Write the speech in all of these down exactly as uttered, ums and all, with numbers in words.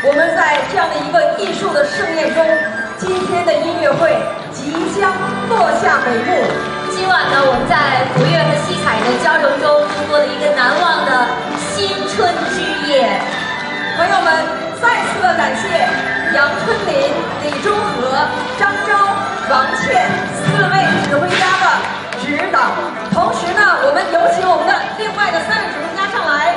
我们在这样的一个艺术的盛宴中，今天的音乐会即将落下帷幕。今晚呢，我们在福乐和戏彩的交融中，度过了一个难忘的新春之夜。朋友们，再次的感谢杨春林、李忠和、张昭、王倩四位指挥家的指导。同时呢，我们有请我们的另外的三位指挥家上来。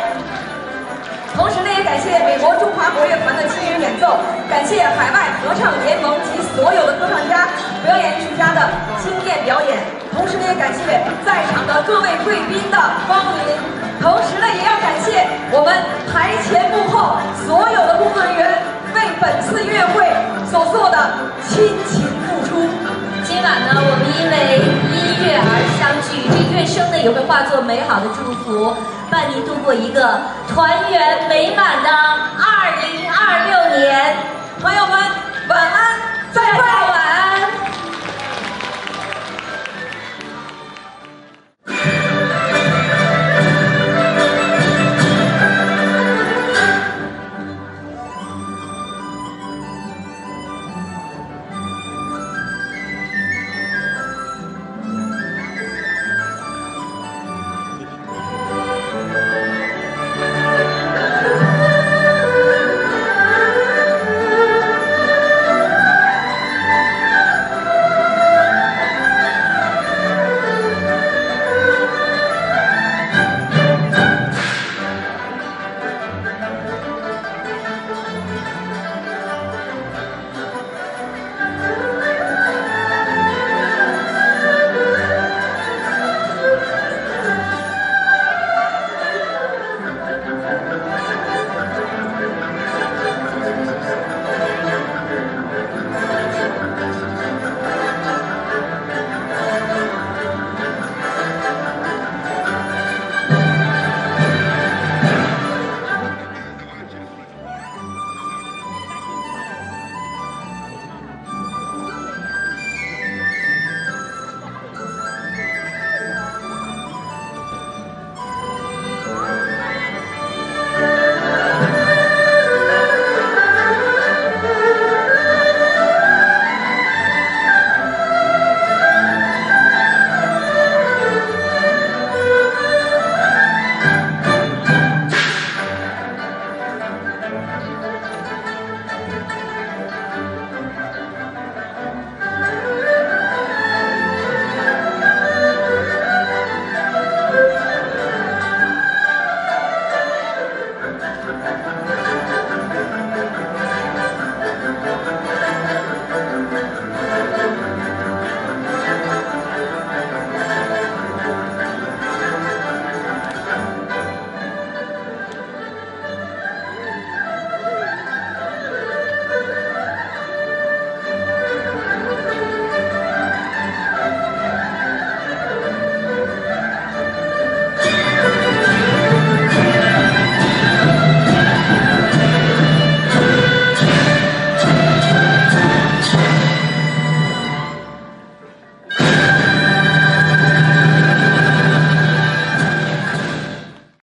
同时呢，也感谢美国中华国乐团的亲情演奏，感谢海外合唱联盟及所有的歌唱家、表演艺术家的惊艳表演。同时呢，也感谢在场的各位贵宾的光临。同时呢，也要感谢我们台前幕后所有的工作人员为本次音乐会所做的辛勤付出。今晚呢，我们因为音乐而相聚，这乐声呢也会化作美好的祝福，伴您度过一个团圆美满的二零二六年。朋友们，晚安，再会。